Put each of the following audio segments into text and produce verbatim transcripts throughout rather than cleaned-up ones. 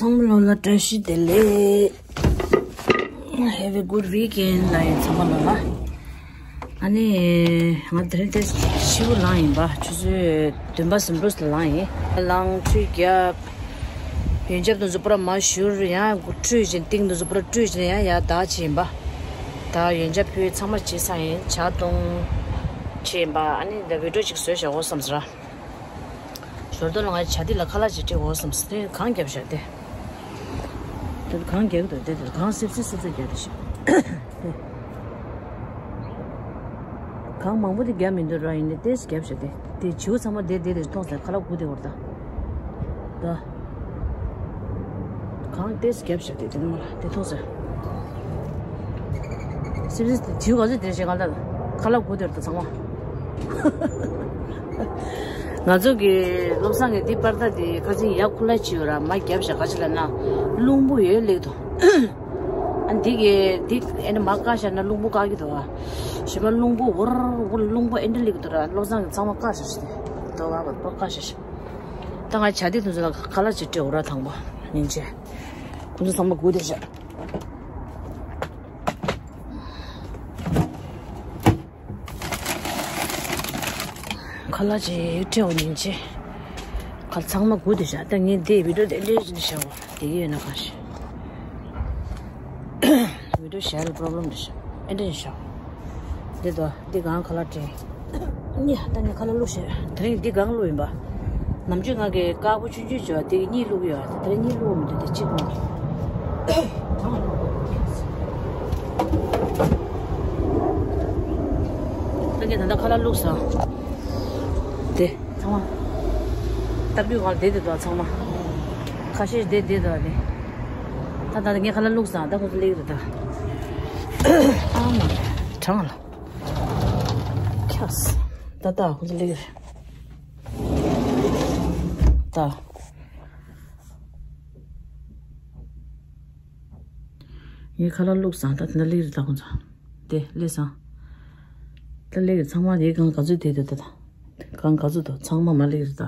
ཚང་མ་ལོ་ལ་བཀྲ་ཤིས་བདེ་ལེགས། Have a good weekend ལ་ཡིན་ཚང་མ་ལོ་ལ། ཨ་ནི། ང་དེ་རིང་དེ་ཤི་བོ་ལངས་ཡིན་པ། ཆུ་ཚོད་བདུན་པ་ཟིན་འགྲོ་ལ་ལངས་ཡིན། ལངས་ཁྲུས་བརྒྱབ། ཡོན་ཆབ་དུ་འཛུགས་པར་མ་ཞུར་ཡང་ཁྲུས་བཞིན་ཏིང་དུ་འཛུགས་པར་ཁྲུས་བཞིན་ཡང་ཡ་ད་ཆེ་ཡིན་པ། ད་ཡོན་ཆབ་ཕུལ་ཚང་མ་བྱེད་ས་ཡིན། ཇ་བཏུང་། ཆེ་ཡིན་པ། ཨ་ནི་འདི་བི་ཌིའོ་ཅིག་བཟོས་བཞག་འོ་བསམ་ཟེར། ཞོར་དུ་ལ་ང་བྱ་དེ་ལ་ཁ་ལག་ཅིག་སྤྲད་འོ་བསམ་ཟེར། དེ་གང་བརྒྱབ་བཞག་དེ། དེ་གང་རྒྱག་གི་འདུག་དེ་དེ་གང་སིབ་སིབ་སིབ་སིབ་རྒྱག་དེ་ཞིག་དེ། གང་མང་པོ་དེ་རྒྱག་མི་འདུག་ར། ཡིན་ནའི་ཏེས་རྒྱབ་བཞག་དེ། དེ་བྱིའུ་ཚང་མ་དེ་དེ་དེ་མཐོང་ཟེར། ཁ་ལག་དགུ་དེ་བར་ད། ད། གང་ཏེས་རྒྱབ་བཞག་དེ་དེ་ནི་མ་ལ་དེ་མཐོང་ཟེར། སིབ་སིབ་དེ་བྱིའུ་ག་ཚོད་དེ་བཞག་གང་ལྟར། ཁ་ལག་དགུ་དེ་བར་ད་ཚང་མ། ང་ཚོ་གི་བློ་བཟང་གི་འདི་པར་ད་དེ་ཁ་ཅིག་ཡག་ཁུ་ལ་ཅི་ཡོད་ར་མ་རྒྱབ་བཞག་ག་ཅི་ལ་ན། རླུང་བུ་ཡོད་ལེགས་དོ། ཨ་འདི་གི་འདི་ཨེ་ནི་མ་བཀག་བཞག་ན་རླུང་བུ་བཀག་གི་འདུག་ཨ། ཞེ་མ་རླུང་བུ་འུར་འུར་རླུང་བུ་ཨེ་འདྲ་ལེགས་འདུག་ར། བློ་བཟང་གི་ཚང་མ་བཀག་བཞག་ཤི་དེ། དོ་བ་བ་བཀག་བཞག་ཤི། ད་ང་བྱ་དེ་དུ་ཚོ་ལ་ཁ་ལག་ཅིག་སྤྲད་འོ་ར་དང་པོ་ཉིན་བྱེད། ཁོ་ཚོ་ཚང་མ་སྒུག་བསྡད་བཞག་ཁ་ལག་ཅིག་སྤྲད་འོ་ཉིན་བྱེད། ཁ་ཚང་མ་སྒུག་བསྡད་བཞག་ད་ངས་འདི་བི་ཌིའོ་དེ་འདྲས་ཅིག་བྱའོ། དེ་གི་ཡོད་ན་གང་ཤེས། བི་ཌིའོ་ཤེར་པོ་རོབ་ལེམ་རེད་ཤག་ཨེ་འདྲ་ཡིན་ཤག་འདི་དོ་འདི་གང་ཁ་ལག་སྤྲད། ནི་ད་ནི་ཁ་ལག་བླུགས་ཤག་དེ་རིང་འདི་གང་བླུགས་ཡིན་པ། ནམ་རྒྱུན་ང་གི་དཀར་པོ་ཆུང་ཆུང་བྱོས་དེ་གི་གཉིས་བླུགས་ཡོད། དེ་རིང་གཉིས་བླུགས་མི་འདུག་དེ་གཅིག་བླུགས། ད་ངས་ད་ལྟ་ཁ་ལག་བླུགས་སོང་། དེ་ཚང་མ། སྟབས་ཀྱུ་གང་བསྡད་དེ་འདུག་ཚང་མ། ཁ་ཤས་བསྡད་བསྡད་འདུག་དེ། ད་ད་ངས་ཁ་ལག་བླུགས་སོང་། ད་ཁོ་ཚོ་སླེབས་ཀྱི་རེད་ད། ཨ་མ། གྲང་ལ། ཁྱགས། ད་ད་ཁོ་ཚོ་སླེབས་ཀྱི་རེད། ད། ངས་ཁ་ལག་བླུགས་སོང་། ད་དེ་འདྲ་སླེབས་ཀྱི་རེད་ད་ཁོ་ཚོ། དེ་སླེབས་སོང་། ད་སླེབས་ཀྱི་ཚང་མ་དེའི་སྒང་ག་ཚོད་བསྡད་འདུག་ད་ད། གང་ག་ཚོད་འདུག་ཚང་མ་མ་སླེབས་རེད་ད།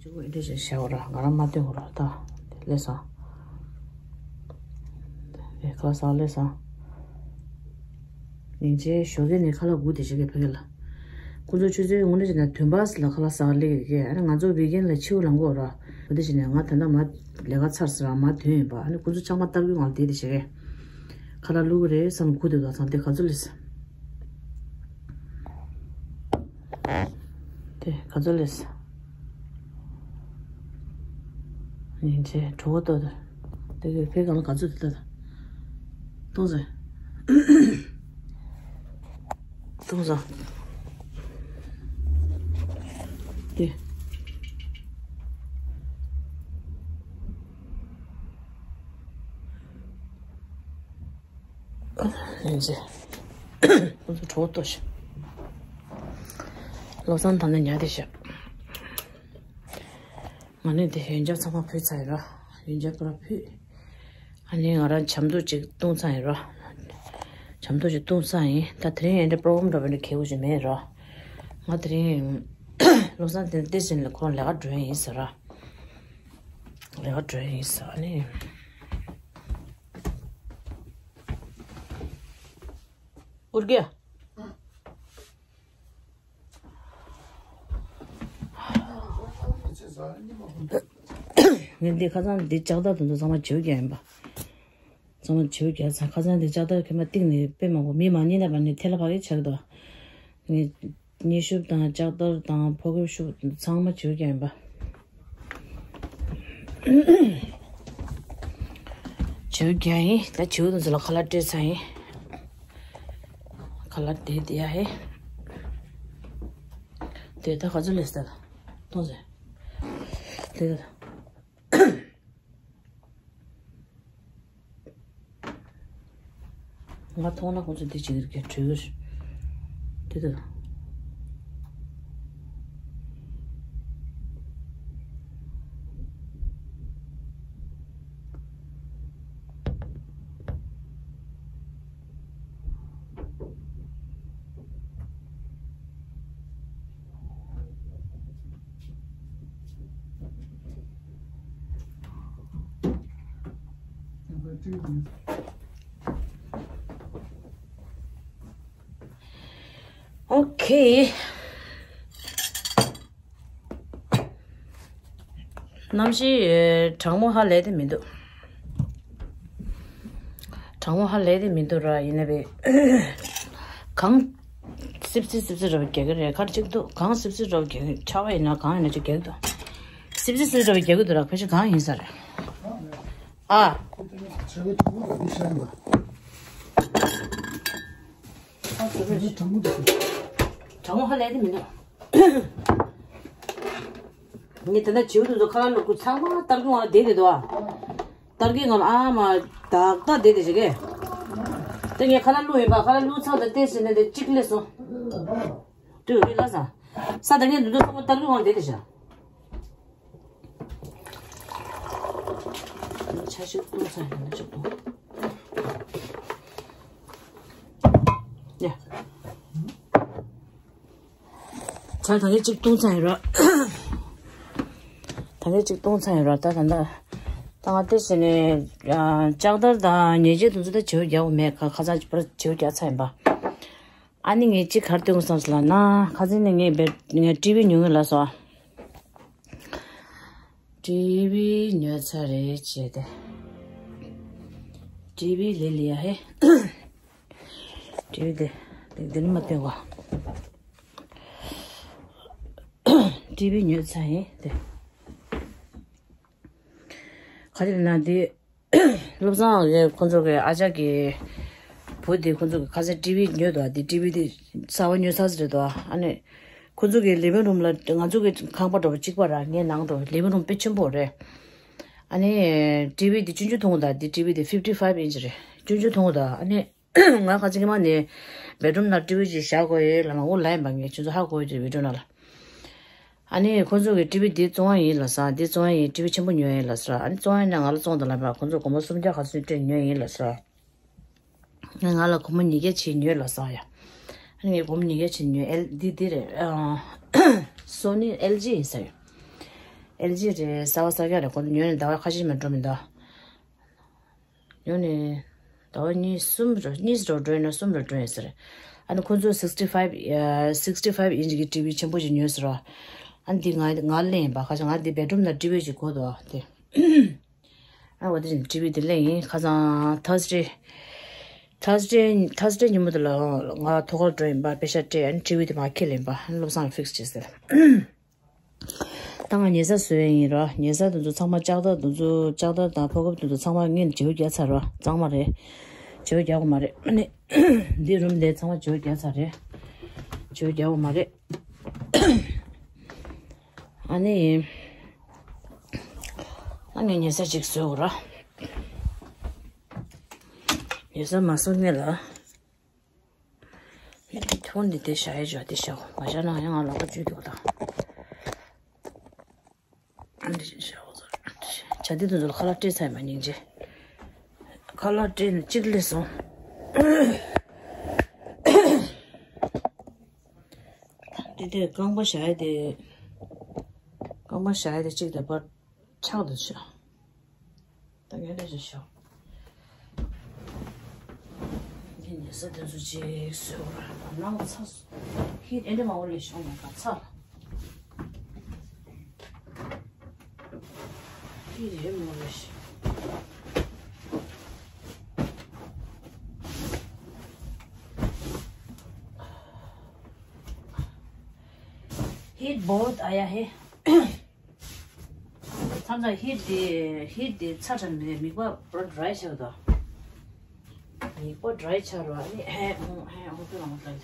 ཇུ་གུ་ཨེ་འདྲ་ཞིག་བྱས་འོ་ར། ང་རང་མ་སྟོན་འོ་ར་ད། སླེབས་སོང་། ཨེ་ཁ་ལག་ཟ་སླེབས་སོང་། ཉིན་བྱེད་ཞོགས་ཀས་ནས་ཁ་ལག་སྒུག་བསྡད་བྱེད་ཀྱི་ཕ་གི་ལ། ཁོ་ཚོ་ཆུ་ཚོད་དངོས་གནས་བྱས་ན་བདུན་པ་ཙམ་ལ་ཁ་ལག་ཟ་ག་སླེབས་ཀྱི་རེད། ཨ་ནི་ང་ཚོ་ཝིག་ཨེན་ལ་ཕྱི་པོ་ལངས་གི་འོ་ར། འོ་དེ་བྱས་ནས་ང་ད་ལྟ་མ་ལས་ཀ་ཚར་ཟེར་ར་མ་ཐོན་ཡིན་པ། ཨ་ནི་ཁོ་ཚོ་ཚང་མ་སྟབས་ཀྱུ་ངང་ལ་བསྡད་བསྡད་བྱེད་ཀྱི། ཁ་ལག་བླུག་གི་རེད་བསམ་སྒུག་བསྡད་འདུག་ཚང་དེ་ག་ཚོད་སླེབས། དེ་ག་ཚོད་སླེབས། ཉིན་བྱེད་གྲོད་ཁོག་ལྟོགས་དེ། དེ་གི་ཕའི་སྒང་ལ་ག་ཚོད་དེ་ལྟ་ད། ལྟོགས་ཟེར། ལྟོགས་ཟེར། དེ། ཡིན་ཟེར། ཁོ་ཚོ་གྲོད་ཁོག་ལྟོགས་ཤག་བློ་བཟང་ད་ནི་ཉལ་བསྡད་ཤག་ང་ནི་དེ་ཡོན་ཆབ་ཚང་མ་ཕུལ་ཚར་ཡིན་ར། ཡོན་ཆབ་པུ་ར་ཕུལ། ཨ་ནི་ང་རང་ཇ་མདོག་ཅིག་བཏུང་ཚར་ཡིན་ར། ཇ་མདོག་ཅིག་བཏུང་ཚར་ཡིན། ད་དེ་རིང་ཨེ་འདྲ་པོ་རོ་གྷ་རམ་འདྲ་པོ་འདྲ་གལ་པོ་ཞིག་མེད་ར། ང་དེ་རིང་བློ་བཟང་དེ་ཏི་སིན་ལ་ཁོང་ལས་ཀ་འགྲོ་ཡིན་ཟེར་ར། ལས་ཀ་འགྲོ་ཡིན་ཟེར། ཨ་ནི། ཨུར་གེ། ངས་འདི་ཁ་སང་འདི་ལྕགས་དར་དེ་ཚོ་ཚང་མ་བྱིའུ་རྒྱག་ཡིན་པ། ཚང་མ་བྱིའུ་རྒྱག་ཚར། ཁ་སང་འདི་ལྕགས་དར་ཁྱོན་མ་གཏིང་ནས་དཔེ་མང་པོ་མི་མ་རྙེད་ན་བ་ནི་ཐལ་བ་གི་ཆགས་འདུག་ངས་མཉེན་ཤུབས་དང་ལྕགས་དར་དང་ཕོ་རྒོད་ཤུབས་ཚང་མ་བྱིའུ་རྒྱག་ཡིན་པ། བྱིའུ་རྒྱག་ཡིན། ད་བྱིའུ་དེ་ཚོ་ལ་ཁ་ལག་སྤྲད་ཚར་ཡིན། ཁ་ལག་དེ་དེ་ཡ་ཧེ། དེ་ད་ག་ཚོད་སླེབས་ད། མཐོང་ཟེར། དེ་ད། ང་མཐོང་ན་ཁོ་ཚོ་འདི་བྱེད་ཀྱི་རེད། གྲོས་ཀྱི་རེད། དེ་ད། ཨོ་ཁེ། གནམ་གཤིས་གྲང་མོ་ཧ་ལས་དེ་མི་འདུག་གྲང་མོ་ཧ་ལས་དེ་མི་འདུག་ར། ཡིན་ན་བས་གངས་སིབ་སིབ་སིབ་སིབ་ར་བ་རྒྱག་གི་རེད། ཁར་གཅིག་འདུག་གངས་སིབ་སིབ་ར་བ་རྒྱག་གི། ཆར་པ་ཡིན་ན་གངས་ཡིན་ན་ཅིག་རྒྱག་གི་འདུག་སིབ་སིབ་སིབ་ར་བ་རྒྱག་གི་འདུག་ར། ཕལ་ཆེར་གངས་ཡིན་ས་རེད། ཨ། གྲང་མོ་ཧ་ལས་དེ་མི་འདུག་ངས་ད་ལྟ་བྱིའུ་དེ་ཚོ་ཁ་ལག་བླུགས་དུས་ཚང་མ་སྟར་གྱི་ངང་བསྡད་དེ་འདུག་ཨ། སྟར་གྱི་ངང་ཨ་མ་ཏག་ཏག་བསྡད་དེ་བྱེད་ཀྱི། དེ་ངས་ཁ་ལག་བླུགས་ཡིན་པ། ཁ་ལག་བླུགས་ཚར་དང་ཏོག་ཙམ་ནས་དེ་གཅིག་སླེབས་སོང་། དུས་རིག་ལ་ས། ས་ད་ངས་འདི་ཚོ་ཚང་མ་སྟར་གྱི་ངང་བསྡད་དེ་བྱ། ཆ་ཞིག་བཏུང་ཚར་ཡིན་ན་ཅིག་བཏུང་། ཡ། ཚར་ད་ནི་གཅིག་བཏུང་ཚར་ཡིན་རོགས། ད་ནི་གཅིག་བཏུང་ཚར་ཡིན་རོགས། ད་ད་ད་ད་ང་ཏོག་ཙམ་ནས་ལྕགས་དར་དང་ཉལ་ཆས་དེ་ཚོ་ད་བྱིའུ་རྒྱག་དགོས་མེད། ཁ་ཁ་སང་པར་བྱིའུ་རྒྱག་ཚར་ཡིན་པ། ཨ་ནི་ངས་གཅིག་ག་རེ་སྟོན་དགོས་བསམ་སོང་ལབ་ན། ཁ་སང་ནས་ངས་བེ་ངས་ཊི་ཝི་ཉོ་གི་ལབ་སོང་། ཊི་ཝི་ཉོས་ཚར་རེད་བྱས་ཏེ། ཊི་ཝི་ལེ་ལི་ཡ་ཧེ། ཊི་ཝི་དེ་དེ་དེ་ནི་མ་སྟོན་གོ། ཊི་ཝི་ཉོས་ཚར་ཡིན་དེ། ག་རེ་ལབ་ན་དེ། བློ་བཟང་གི་ཁོང་ཚོ་གི་ཨ་ཅག་གི་བུ་དེ་ཁོང་ཚོ་གི་ཁ་སང་ཊི་ཝི་ཉོས་འདུག་དེ་ཊི་ཝི་དེ་གསར་པ་ཉོས་ཚར་ཟེར་འདུག་ཨ་ནི་ཁོང་ཚོ་གི་ལི་ཝིང་རུམ་ལ། ང་ཚོ་གི་ཁང་པ་འདྲ་པོ་གཅིག་པ་ར། ངའི་ནང་དུ་ལི་ཝིང་རུམ་དཔེ་ཆེན་པོ་རེད། ཨ་ནི་ཊི་ཝི་དེ་ཆུང་ཆུང་མཐོང་གི་འདུག་དེ་ཊི་ཝི་དེ་ཕིབ་ཊི་ཕའིབ་ཨིན་ཅི་རེད། ཆུང་ཆུང་མཐོང་གི་འདུག་ཨ་ནི་ང་ཁ་སང་ཁ་མ་ནས་བེ་ཌི་རུམ་ནང་ཊི་ཝི་ཅིག་བཞག་དགོས་ཡོད་ལབ་ན། འོ་ལབ་ཡིན་པ། ངས་ཁྱོད་ཚོ་ཧ་གོ་ཡོད་རེད། བི་ཌི་ཡོ་ནང་ལ། ཨ་ནི་ཁོ་ཚོ་གི་ཊི་ཝི་འདི་བཙོང་ཡ་ཡིན་ལབ་ས། འདི་བཙོང་ཡ་ཡིན། ཊི་ཝི་ཆེན་པོ་ཉོ་ཡ་ཡིན་ལབ་ས། ཨ་ནི་བཙོང་ཡ་ཡིན་ན་ང་ལ་བཙོང་དང་ལབ་པ། ཁོ་ཚོ་སྒོར་མོ་སུམ་བརྒྱ་ག་ཚོད་སྤྲད་ཉོ་ཡ་ཡིན་ལབ་ས། ང་ལ་སྒོར་མོ་ཉིས་བརྒྱ་བྱས་ཉོས་ལབ་ས་ཡ། ཨ་ནི་ངས་སྒོར་མོ་ཉིས་བརྒྱ་བྱས་ཉོས། ཨེལ་འདི་འདི་རེད། ཨ། སོ་ནི་ཨེལ་ཇི་ཡིན་ས་ཡ། ཨེལ་ཇི་རེད། གསར་པ་གསར་རྐྱང་རེད། ཁོ་ཚོ་ཉོས་ནས་ཟླ་བ་ཁ་ཤས་མ་འགྲོ་མི་འདུག་ཡོང་ནས་ཟླ་བ་གཉིས་གསུམ་རེ། གཉིས་རེ་འགྲོ་ཡིན་ན་གསུམ་རེ་འགྲོ་ཡིན་ཟེར། ཨ་ནི་ཁོ་ཚོས་སིགས་ཊི་ཕའིབ། ཨ། སིགས་ཊི་ཕའིབ་ཨིན་ཅི་གི་ཊི་ཝི་ཆེན་པོ་ཞིག་ཉོས་ཟེར་བ། ཨ་ནི་འདི་ང་ང་ལེན་ཡིན་པ། ཁ་ཅིག་ང་འདི་བེ་ཌི་རུམ་ནང་ཊི་ཝི་ཞིག་དགོས་འདུག་དེ། ཨ་འོ་དེ་བཞིན་ཊི་ཝི་དེ་ལེན་ཡིན། ཁ་སང་ཐར་སི་ཌེ། ཐར་སི་ཌེ། ཐར་སི་ཌེ་ཉིན་མོ་དེ་ལ་ང་ཐོག་ཁར་འགྲོ་ཡིན་པ། པེ་ཤ་སྤྲད། ཨ་ནི་ཊི་ཝི་དེ་མར་འཁྱེར་ལེན་པ། ཨ་ནི་བློ་བཟང་ཕིག་སི་བྱས་ཟེར། ད་ང་ཉལ་ས་བཟོ་ཡ་ཡིན་ར། ཉལ་ས་དེ་ཚོ་ཚང་མ། ལྕགས་དར་དེ་ཚོ། ལྕགས་དར་དང་ཕོ་ཁབ་དེ་ཚོ་ཚང་མ་ངས་བརྗེ་པོ་རྒྱག་ཚར་ར། གཙང་མ་རེད། བརྗེ་པོ་རྒྱག་དགོས་མ་རེད། ཨ་ནི་འདི་རུམ་དེ་ཚང་མ་བརྗེ་པོ་རྒྱག་ཚར་རེད། བརྗེ་པོ་རྒྱག་དགོས་མ་རེད། ཨ་ནི་ཨ་ངས་ཉལ་ས་ཅིག་བཟོ་དགོས་ར། ཉལ་ས་མ་བཟོ་སྔོན་ལ། ཐོན་འདི་དེ་བཞག་ཡས་བྱ། དེ་བཞག་མ་བཞག་ན་ཡང་ང་ལག་པ་འཇུས་འདུག་ད། བྱ་འདི་དུ་ཚོ་ཁ་ལག་སྤྲད་ཚར་མ་སྙིང་རྗེ། ཁ་ལག་སྤྲད་ནས་གཅིག་སླེབས་སོང་། འདི་དེ་རྐང་པ་བཞག་ཡས་དེ། རྐང་པ་བཞག་ཡས་དེ་གཅིག་དེ་པར། ཆག་ཏུ་ཆག་ད་ངས་ལས་ཅི་ཤོག་འདི་ཉལ་ས་དེ་ཚོ་ཅིག་བཟོས་པར་ནང་ཚ། ཧིད་ཨེ་འདྲ་མང་པོ་ལས་ཤོག་ནས་ག་ཚ། ཧིད་ཨེ་མང་པོ་ལས་ཤོག་ཧིད་བོད་ཨ་ཡ་ཧེ། མཚམས་མཚམས་ཧིད་དེ། ཧིད་དེ་ཚ་དྲགས་ནས་མིད་པ་པུ་ར་ཌ་རའི་ཆགས་འདུག་མིད་པ་ཌ་རའི་ཆགས་རོགས། ཨ་ནི་ཧེ་ཧོ་ཧེ་ཧོ་ཏུ་རང་ལྟ་ཡི་ད།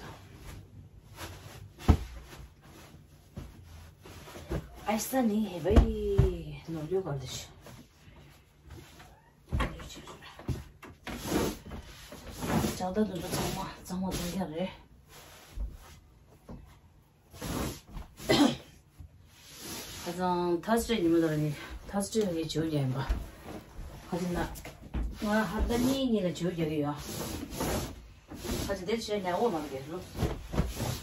ཨ་ས་ནི་ཧེ་བའི་ནོར་ཡོད་ག་ལ་ཤི། ལྕགས་དར་དེ་ཚོ་ཚང་མ་གཙང་མ་གཏོང་རྒྱུ་རེད། ཁ་སང་ཐར་སི་ཌེ་ཉིན་མོ་དེར་ནི། ཐར་སི་ཌེ་ལ་ངས་བྱིའུ་རྒྱག་ཡིན་པ། ཁ་ཅིག་ན། ང་ཧབ་ཏ་གཉིས་གཉིས་ལ་བྱིའུ་རྒྱག་གི་ཡོད། ཁ་ཅིག་དེ་བྱས་ཉལ་འོག་མ་རེད། བློ་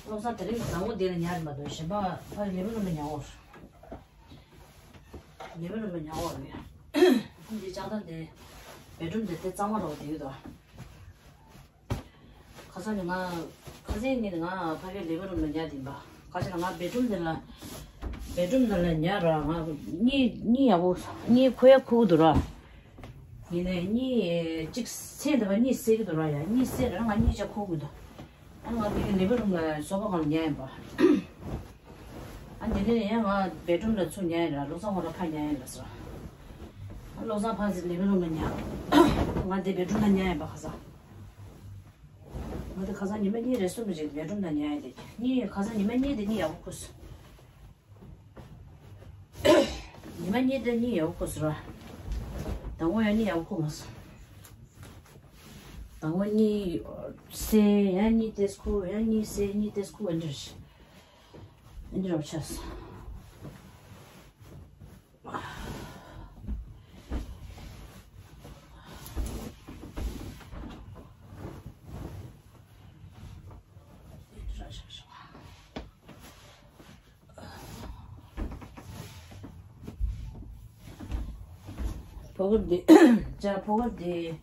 བློ་བཟང་དེ་རིང་དང་པོ་འདི་ལ་ཉལ་མ་འདུག་གཞན་པ་ཕར་ལེ་བི་རུམ་ལ་ཉལ་འོག་ལེ་བི་རུམ་ལ་ཉལ་འོག་རེད། ཁོང་གི་ལྕགས་དར་དེ། བེད་རུམ་དེ་དེ་གཙང་མ་རོགས་དེ་ཡོད་དོ། ཁ་སང་ནི་ང་ཁ་སང་ཉིན་ང་ཕ་གིའི་ལེ་བི་རུམ་ལ་ཉལ་དེ་ཡིན་པ། ཁ་ཅིག་ལ་ང་བེད་རུམ་དེ་ལ་བེད་རུམ་དེ་ལ་ཉལ་ར། ང་གཉིད་གཉིད་ཡག་པོ་གཉིད་ཁུག་ཡག་ཁུག་གི་འདུག་ར། ཡིན་ནའི་གཉིད་གཅིག་སེ་འདི་པ་གཉིད་སད་ཀྱི་འདུག་ར། ཡ་གཉིད་སད་ར་ང་གཉིད་ཅིག་ཁུག་གི་འདུག་ཨ་ང་དེ་གི་ལེ་བི་རུམ་ལ་སོ་ཕ་སྒང་ལ་ཉལ་ཡིན་པ། ཨ་དེ་ནས་ཡང་ང་བེད་རུམ་ལ་ཚུར་ཉལ་ཡིན་ར། བློ་བཟང་ཁོ་ར་ཕར་ཉལ་ཡིན་ར་ཟེར། ཨ་བློ་བཟང་ཕར་ཟེར་ལེ་བི་རུམ་ལ་ཉལ། ང་དེ་བེད་རུམ་ལ་ཉལ་ཡིན་པ་ཁ་སང་། ང་དེ་ཁ་སང་ཉི་མ་གཉིས་རེ་གསུམ་རེ་བེད་རུམ་ལ་ཉལ་ཡིན། དེ་གཉིད་ཁ་སང་ཉི་མ་གཉིས་དེ་གཉིད་ཡག་པོ་ཁུག་སོང་། ཉི་མ་གཉིས་དེ་གཉིད་ཡག་པོ་ཁུག་སོང་ར། དང་པོ་ཡང་གཉིད་ཡག་པོ་ཁུག་མ་སོང་། དང་པོ་གཉིད་སད་ཡང་གཉིད་དེ་ཁུག་ཡང་གཉིད་སད་གཉིད་དེ་ཁུག་ཨེ་འདྲ་རེད། ཨེ་འདྲ་བ་ཆགས་སོང་། ཕོ་ཁ་འདི། ཅ་ཕོ་ཁ་འདི།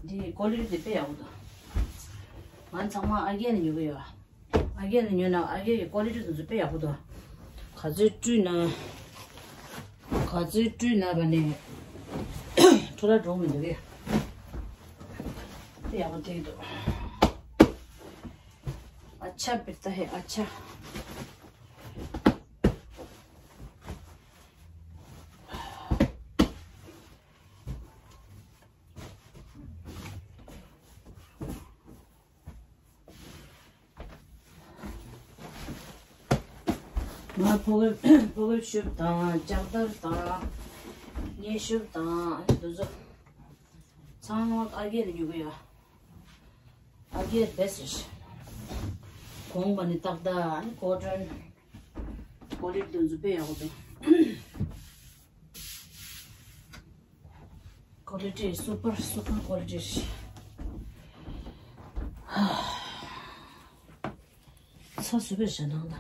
འདི་ཀོ་ལི་ཊི་འདི་དཔེ་ཡག་པོ་འདུག་ང་ཚང་མ་ཨ་རྒྱན་ནས་ཉོ་གི་ཡོད། ཨ་རྒྱན་ནས་ཉོས་ན་ཨ་རྒྱན་གྱི་ཀོ་ལི་ཊི་དེ་ཚོ་དཔེ་ཡག་པོ་འདུག་ག་ཚོད་བཀྲུས་ན། ག་ཚོད་བཀྲུས་ན་བ་ནས་འཕྲོ་བརླག་འགྲོ་མི་འདུག་གས། དཔེ་ཡག་པོ་བསྡད་འདུག་ཨ་ཆ་བེ་ཏ་ཧེ་ཨ་ཆ། ང་ཕོ་བའི་ཕོ་བའི་ཤུབས་དང་ལྕགས་དར་དང་སྙན་ཤུབས་དང་ཨ་ནི་འདི་ཚོ་ཚང་མ་ཨ་རྒྱན་ནས་ཉོ་གི་ཡོད། ཨ་རྒྱན་བེ་སི་ཊི་རེད། གོང་མ་ནི་ཏག་ཏག་ཨ་ནི་ཀོ་ཊོན་ཀོ་ལི་ཊི་འདི་ཚོ་དཔེ་ཡག་པོ་འདུག་ཀོ་ལི་ཊི་སུ་པར་སུ་པར་ཀོ་ལི་ཊི། ཚ་སུ་པར་ཞེ་ནང་ལ།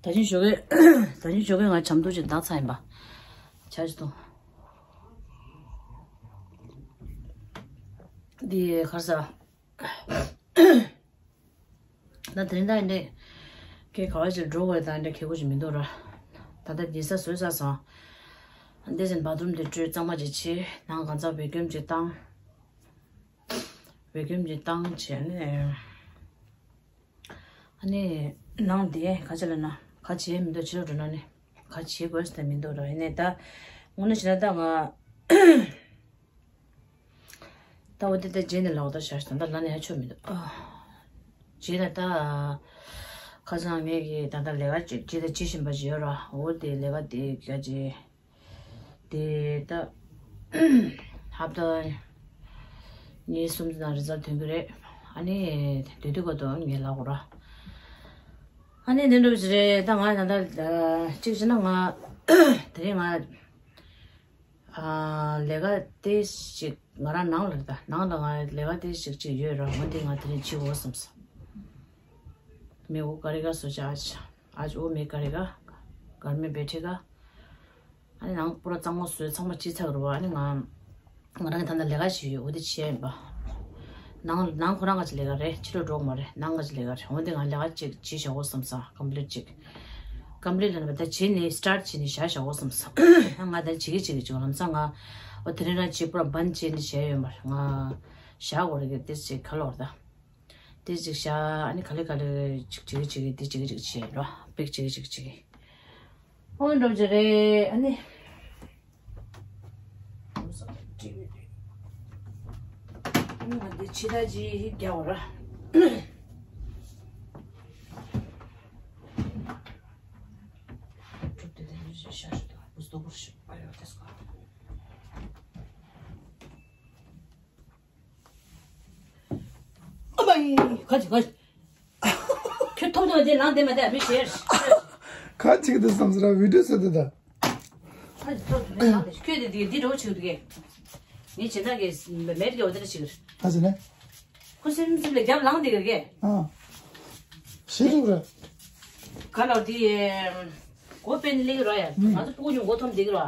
ད་ཕྱིན་ཞོགས་ཀས་ད་ཕྱིན་ཞོགས་ཀས་ང་བྱམས་མདོག་ཅིག་འདག་ཚར་ཡིན་པ། ཆ་ཞིག་འདུག་འདི་ག་རེ་ཟ། ད་དེ་རིང་ད་ཡིན་འདྲས་ཁྱེད་ག་བ་ཞིག་འགྲོ་དགོས་ད་འདྲས་ཁེ་གོ་ཞིག་མི་འདུག་ར། ད་ལྟ་སྡོད་ས་བཟོས་ཚར་སོང་། འདི་ཟིན་བཱ་ཐི་རུམ་དེ་བཀྲུས་གཙང་མ་ཅིག་བྱས་ནང་གང་ཚ་བེ་ཀུམ་ཅིག་བཏང་། བེ་ཀུམ་ཅིག་བཏང་བྱས་ནས་ཨ་ནི་ནང་དེ་ག་ཅི་ལ་ན་ག་བྱས་མི་འདུག་ཕྱི་ལོགས་འགྲོ་ན་ནི་ག་བྱེད་དགོས་ཟེར་མི་འདུག་ར། ཡིན་ནའི་ད་དངོས་གནས་བྱས་ན་ད་ང་ད་འོ་དེ་ད་རྗེས་ནས་ལོག་ད་ཤར་ད་ད་ལ་ནས་ཡ་ཆོད་མི་འདུག་ཨ། རྗེས་ལ་ད་ཁ་སང་ངས་ཀྱི་ད་ད་ལས་ཀ་ཅིག་རྗེས་ད་ཅི་བཞིན་པ་ཞིག་ཡོད་ར། འོ་དེ་ལས་ཀ་དེ་ག་ཅི་དེ་ད་ཧབ་ད་གཉིས་གསུམ་ཙམ་རི་ཛལ་ཐོན་གི་རེད། ཨ་ནི་དེ་དུས་ག་དུ་ངས་ལབ་དགོས་ར། ཨ་ནི་དེ་འདྲ་ཞིག་རེད། ད་ང་ད་ད་གཅིག་བྱས་ན་ང་དེ་རིང་ང་ཨ། ལས་ཀ་དེ་ཞིག་ང་རང་ནང་ལ་ད་ནང་ལ་ང་ལས་ཀ་དེ་ཞིག་ཅིག་ཡོད་ར། འོ་དེ་ང་དེ་རིང་བྱེད་དགོས་བསམ་སོང་། मेरे को करेगा सोचा आज। आज वो मैं करेगा। घर में बैठेगा। ཨ་ནི་ནང་པུ་ར་གཙང་མ་བཟོས་ཚང་མ་བྱས་ཚར་རུ་བ། ཨ་ནི་ང་ང་རང་གི་ད་ལྟ་ལས་ཀ་ཞིག་ཡོད། འོ་དེ་བྱས་ཡིན་པ། ནང་ནང་ཁོ་རང་ག་ཅི་ལས་ཀ་རེད། ཕྱི་ལོགས་འགྲོ་གི་མ་རེད། ནང་ག་ཅི་ལས་ཀ་རེད། འོ་དེ་ང་ལས་ཀ་ཅིག་བྱས་བཞག་དགོས་བསམ་སོང་། ཀམ་པི་ལིཊ་ཅིག་ཀམ་པི་ལིཊ་ལ་ནི་བ་ད་བྱས་ནས་སི་ཊར་བྱས་ནས་བཞག་བཞག་དགོས་བསམ་སོང་། ང་ད་བྱེད་ཀྱི་བྱེད་ཀྱི་བྱེད་ཀྱི་ལམ་སང་ང་འོ་དེ་རིང་རང་བྱས་པུ་ར་བན་བྱས་ནས་བཞག་ཡོད་མ་རེད། ང་བཞག་དགོས་རེད། དེ་ཅིག་ག་ལོར་ད། དེ་ཅིག་བཞག་ཨ་ནི་ག་ལེ་ག་ལེ་ཅིག་བྱེད་ཀྱི་བྱེད་ཀྱི་དེ་ཅིག་ཅིག་བྱས་རོ། པིག་ཅིག་ཅིག་བྱེད་ཀྱི། འོ་འགྲོ་རྒྱུ་རེད། ཨ་ནི། ཨ་ནི་ང་འདི་ཕྱི་ད་ཅིག་རྒྱག་བ་ར། ཨ་མ་ཡི། ག་ཅི་ག་ཅི། ཁྱོད་ཐོབ་ཐོབ་དེ་ལངས་དེ་མ་དེ་མི་ཤེར། ཁ་ཅིག་དེ་བསམ་སྲ་བི་ཌིའོ་ཟེར་དེ་ད། ཁ་ཅིག་ཐོབ་ཐོབ་དེ་ལངས་དེ་ཁྱོད་དེ་དེ་འདི་འགྲོ་ཆུག་དེ་གས། ངས་བྱེད་ན་གས་མེད་གས་འོ་དེ་ལ་ཞིག་ཨ་ཟེར་ནས། ཁོ་སེམས་སེམས་ལ་རྒྱབ་ལངས་དེ་གས། ཨ། ཤེས་རུག་ར། ག་ལ་དེ། གོ་པེན་ལེགས་ར་ཡ། ང་ཚོ་སྤུ་གུ་ཉུང་གོ་ཐོམ་འདེགས་ར།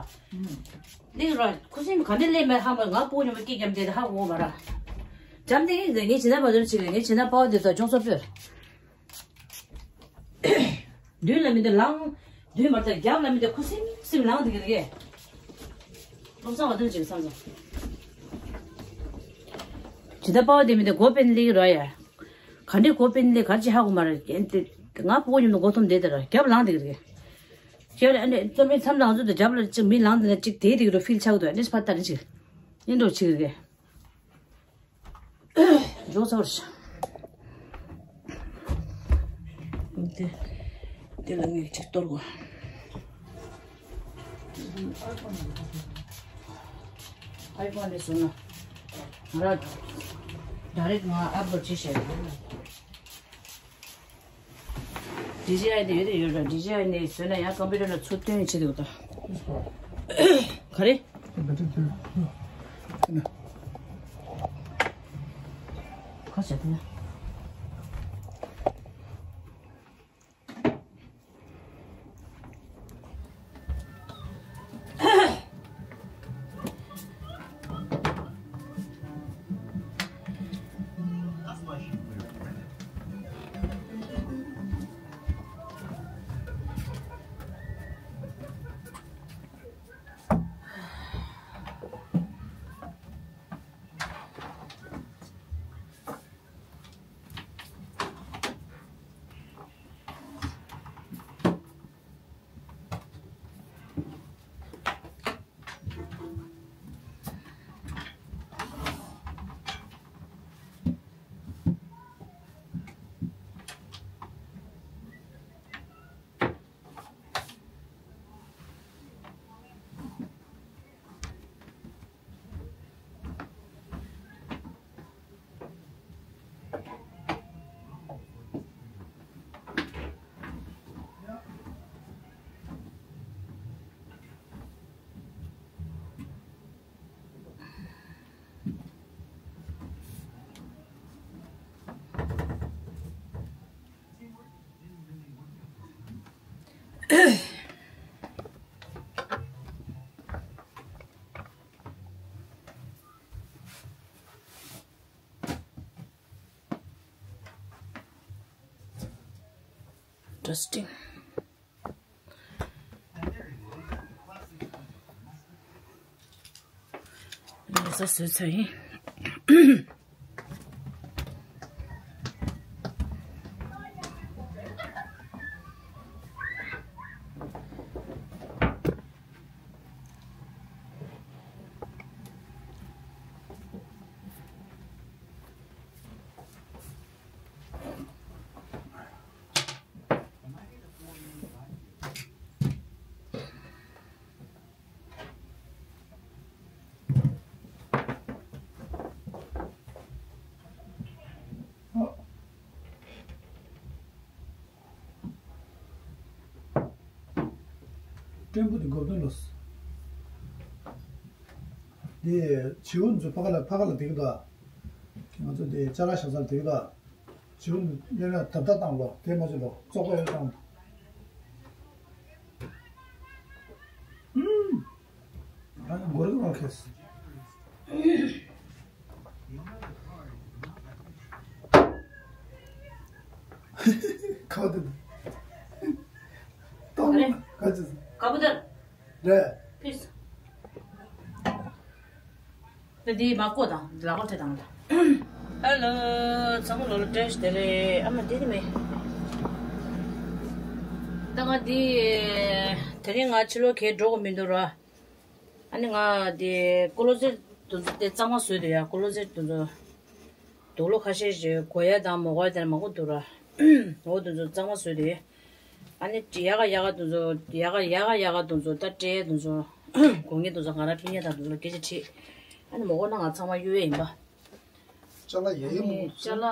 ལེགས་ར། ཁུ་སིམ་ག་འདྲ་ལེགས་མེད་ཧ་མ་ང་སྤུ་གུ་ཉུང་མ་སྐད་རྒྱབ་འདེགས་ཧ་གོ་མ་ར། འཇམ་འདེགས་ངས་ཇི་ན་པ་དོན་ཆེ་གི་ངས་ཇི་ན་པའོ་དེ་ཚོ་ཅུང་ཙམ་སྤོས། མདུན་ལ་མི་འདུག་ལངས། མདུན་མར་ལྟ་རྒྱབ་ལ་མི་འདུག་ཁུ་སིམ་སིམ་ལངས་དེ་གི་རེད། བློ་བཟང་བ་དོན་ཆེ་གི་བསམ་སོང་། ཇི་ན་པའོ་དེ་མི་འདུག་གོ་པེན་ལེགས་ར་ཡ། ག་འདྲའི་གོ་པེན་ལེགས་ག་ཅི་ཧ་གོ་མ་ར་ང་སྤུ་གུ་ཉུང་མ་གོ་ཐོམ་འདེགས་དེ་ར་རྒྱབ་ལངས་དེ་གི་རེད། ཁྱེད་རང་ཨ་ནི་རྩོམ་རིག་མཚམས་ནང་ཚུད་དུ་རྒྱབ་ལ་ཅིག་མི་ལངས་དེ་ན་ཅིག་དེའི་རིགས་རུ་ཕིལ་ཆགས་འདུག་ཨ་ནི་ཕར་ལྟ་ནི་ཅིག་ཨིན་འགྲོ་ཅིག་རེད། འཇོག་ཚར་ཤག་དེ་དེ་ལ་ངས་ཅིག་གཏོར་དགོས། ཨའི་ཕོན་ནས་བཟོས་ན་ང་རང་ཌའི་རེག་ང་ཨབ་ལོཌ་བྱེད་ཤེས། ཌི་ཇེ་ཨའི་དེ་ཡོད་དེ་ཡོད་ར། ཌི་ཇེ་ཨའི་ནས་བཟོས་ན་ཡང་ཀམ་པུ་ཊར་ལ་ཚུར་སྟོན་བྱེད་དགོས་ད། ག་རེ། ག་བྱེད་དེ། Interesting. ལོ་གསར་བཟོས་ཚར་ཡིན། ཀྲེན་པོ་དེ་འགོ་དོན་ལོས། དེ་བྱིའུ་ཚོ་ཕ་ག་ལ་ཕ་ག་ལ་དེ་གི་དོ། ང་ཚོ་དེ་ཅ་ལག་བཞག་ས་དེ་གི་དོ། བྱིའུ་ལེན་ན་ཐབ་ཐབ་བཏང་ལོ་དེ་མ་བྱེད་ལོ་བཙོག་པ་ཡོད་བཏང་། ཨུམ། ཨ་ནི་མགོ་རིལ་མར་ཁེས། ཁ་དེ། ཏོང་ཁ་ཅི། ཀ་བུ་ཏར། རེད། ཕིས། ད་འདི་མ་བཀོད་དང་ལག་པ་ཐེ་དང་ད། ཧེ་ལོ། ཚང་མ་ལོ་ལོ་བཀྲ་ཤིས་བདེ་ལེགས། ཨ་མ་འདི་ནི་མེད། ད་ང་འདི། དེ་རིང་ང་ཕྱི་ལོགས་གས་འགྲོ་དགོས་མི་འདུག་ར། ཨ་ནི་ང་དེ་ཀོ་ལོ་སེ་དེ་ཚོ་དེ་གཙང་མ་བཟོས་འདུག་ཡ། ཀོ་ལོ་སེ་དེ་ཚོ་དུག་ལོག་ཁ་ཤས་ཤིག་གོ་ཡ་དང་མ་གོ་ཡ་དེ་མང་པོ་འདུག་ར། འོ་དེ་ཚོ་གཙང་མ་བཟོས་འདུག་ཡ། ཨ་ནི་ཡ་ག་ཡ་ག་དེ་ཚོ་ཡ་ག་ཡ་ག་ཡ་ག་དེ་ཚོ་ད་སྤྲད་དེ་ཚོ་དགོས་ངེས་དེ་ཚོ་ང་རང་ཕིན་ཡ་དང་དེ་ཚོ་སྐད་ཆ་དྲིས། ཨ་ནི་མ་གོ་ན་ང་ཚང་མ་གཡུག་ཡ་ཡིན་པ། ཅ་ལག་ཡ་ཡ་མང་པོ་ཅ་ལག་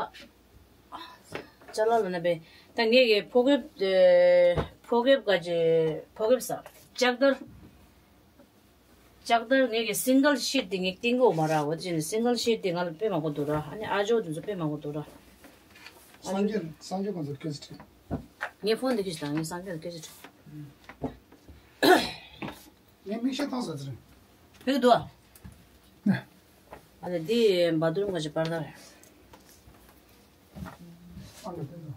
ཅ་ལག་ལ་ན་པས་ད་ངས་ཀྱི་ཕོ་གེབ་ཕོ་གེབ་ག་ཅི་ཕོ་གེབ་ས་ལྕགས་དར། ལྕགས་དར་ངས་ཀྱི་སིང་གལ་ཤིཊ་དེ་ངས་བཏིང་གོ་མ་ར། འོ་དེ་བྱས་ནས་སིང་གལ་ཤིཊ་དེ་ང་ལ་དཔེ་མང་པོ་འདུག་ར། ཨ་ནི་ཨ་ཇོ་དེ་ཚོ་དཔེ་མང་པོ་འདུག་ར། སངས་རྒྱས་སངས་རྒྱས་ཁོང་ཚོར་སྐད་ཆ་དྲིས། ངས་ཕོན་དེ་སྐད་ཆ་དང་ངས་སངས་རྒྱས་ལ་སྐད་ཆ་དྲིས། ངས་མིག་ཤེལ་བཏང་ཟེར་ཟེར། ཕེབས་འདུག་ཨ། ཨ་ལེ་འདི་བ་ཐུར་མ་ཞིག་པར་ད་རེད། ཨ་ལེ་དེ་ཚོ།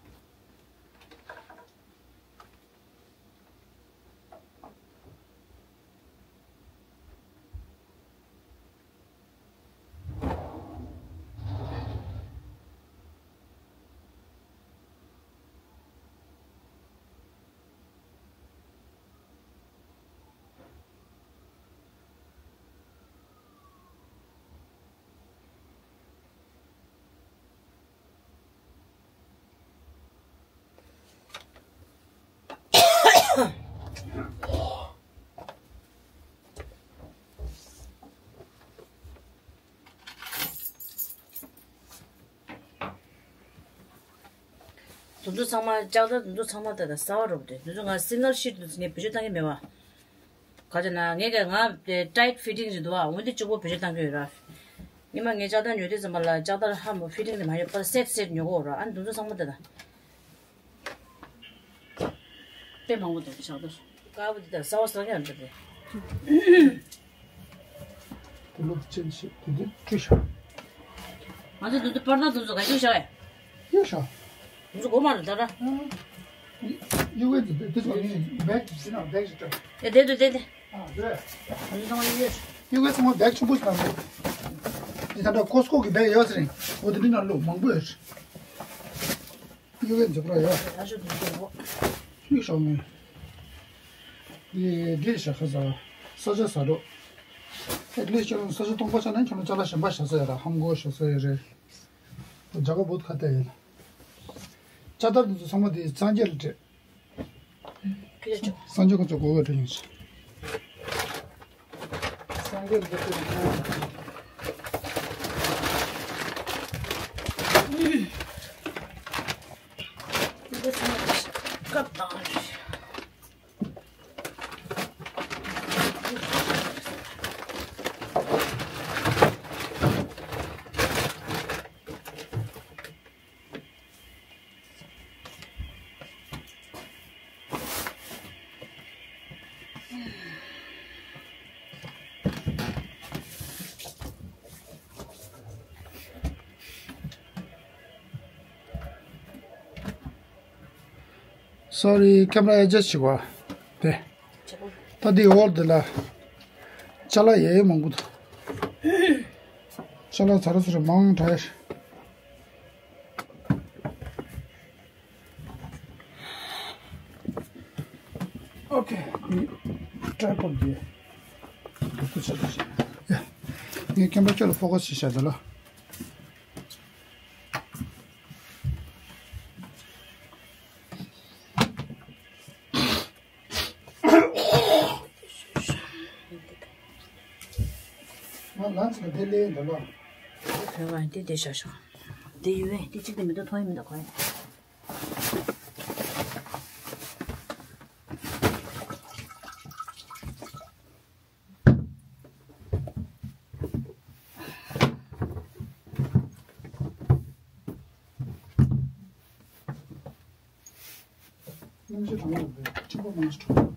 དེ་ཚོ་ཚང་མ་ལྕགས་དར་དེ་ཚོ་ཚང་མ་ད་ལྟ་གསར་པ་རུབ་དེ་དེ་ཚོ་ང་single sheet དེ་ཚོ་ངས་བེད་སྤྱོད་བཏང་གི་མེད་པ། ག་ཅི་ན་ངས་ཀྱི་ང་tight fitting ཞིག་འདུག་བ། འོན་ཏེ་གཅིག་པོ་བེད་སྤྱོད་བཏང་གི་ཡོད་ར། ཉི་མ་ངས་ལྕགས་དར་ཉོ་དུས་ཙམ་པ་ལ་ལྕགས་དར་ཧ་མོ་fitting དེ་མ་ཡོད་པ་set set ཉོ་གོ་ར། ཨ་ནི་དེ་ཚོ་ཚང་མ་ད་ལྟ། དཔེ་མང་པོ་འདུག་ཞག་ཏུ། དཀར་པོ་འདི་དང་གསར་པ་གསར་རྐྱང་འདྲ་རེད། དེ་ལོ་ཅན་ཞིག་དེ་དུས་བཀྲུས་ཤག་ང་ཚོ་འདི་ཚོ་པར་ཐག་འདི་ཚོ་ག་ཞིག་བཞག་ཡ། གཡུག་ཤག་འདི་ཚོ་སྒོ་མ་རེད་ད་ར། གཡུག་པའི་འདི་འདི་ཚོ་ངས་བེག་ཟིན་ན་བེག་ཞིག་སྤྲད། ཡ་བསྡད་འདུག་བསྡད་དེ། ཨ་རེད། ང་ཚོ་ཚང་མ་གཡུག་ཡོད། གཡུག་པའི་ཚང་མ་བེག་ཆེན་པོ་ཞིག་ནང་འདུག་འདི་ད་ལྟ་ཀོ་སི་ཀོ་གི་བེག་ཡོད་ཟེར་རིང་འོ་དེ་འདི་ནང་བླུགས་མང་པོ་ཡོད། གཡུག་པའི་འཛུགས་རོགས་ཡོད། ད་ཤོག་འདི་ཤོག་གཡུག་ཤོག་ངས། འདི་འདི་ཞག་ཁ་ཟ། ས་ཆ་ཟ་འགྲོ། ཨེ་ལེ་ཁྱོད་རང་ས་ཆ་སྟོང་པ་ཆགས་ན་ཁྱོད་རང་ཅ་ལག་གཞན་པ་བཞག་ས་ཡོད་ར། ཧམ་གོ་བཞག་ས་ཡོད་རེད། ཇ་ག་བོད་ཁ་བལྟས་ཡོད། ལྕགས་དར་འདི་ཚོ་ཚང་མ་དེ་གཙང་རྒྱལ་ལ་སྤྲད། སངས་རྒྱས་ཁོ་ཚོ་གོ་བ་དྲན་ཡོང་ཞིག་སངས་རྒྱས་ལ་སྤྲད། སྐབས་དང་། Sorry, camera adjust བྱེད་དགོས། དེ། ད་འདི་འོག་འདི་ལ། ཅ་ལག་ཡ་ཡ་མང་པོ་འདུག་ཅ་ལག་ཚ་ར་ཚ་ར་མང་དྲགས། Okay, tripod འདི། འདི་ཚོ་ཆ་ཚང་ཞིག་ཡ། ངས་ཀེམ་ར་ཁྱོད་ལ་ཕོ་ཁ་ཤིག་བྱ་དེ་ལ། ང་ལ་ཚིག་དེ་ལས་འདི་ལ། དེ་བ་འདི་དེ་ཤ་ཤ། དེ་ཡུལ་བས་དེ་གཅིག་དེ་མི་འདུག་མཐོང་ཡི་མི་འདུག་གོ། སྙིང་རྗེ་དྲང་མོ་རེད། སྤྱི་པ་མང་ཞིག་འགྲོ།